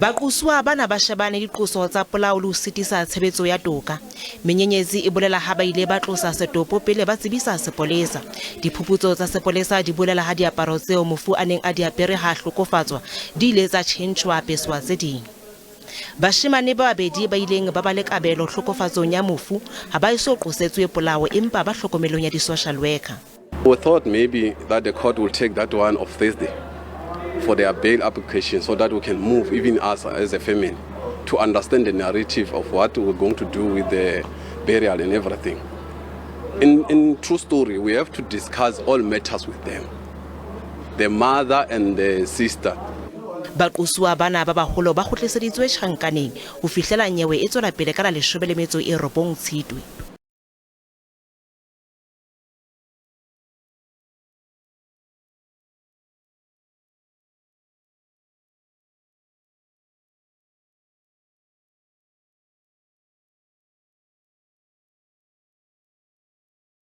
Baqosuwa bana ba shebane le diqoso tsa polao le ho sitisa tshebetso ya toka. Menyenyetsi e bolela ha ba ile ba tlosa setopo pele ba tsebisa sepolesa. Diphuputso tsa sepolesa di bolela ha diaparo tseo mofu a neng a di apere ha a hlokofatswa di ile tsa tjhentjhwa apeswa tse ding. Bashemane ba babedi ba ileng ba ba le kabelo hlokofatsong ya mofu ha ba eso qosetswe polao empa ba hlokomelong ya di-social worker. We thought maybe that the court will take that one of Thursday for their bail application so that we can move, even us as a family, to understand the narrative of what we're going to do with the burial and everything. In true story, we have to discuss all matters with them, the mother and the sister. Baqosuwa bana ba baholo ba kgutliseditswe tjhankaneng ho fihlela nyewe e tswela pele ka la 19 Tshitwe.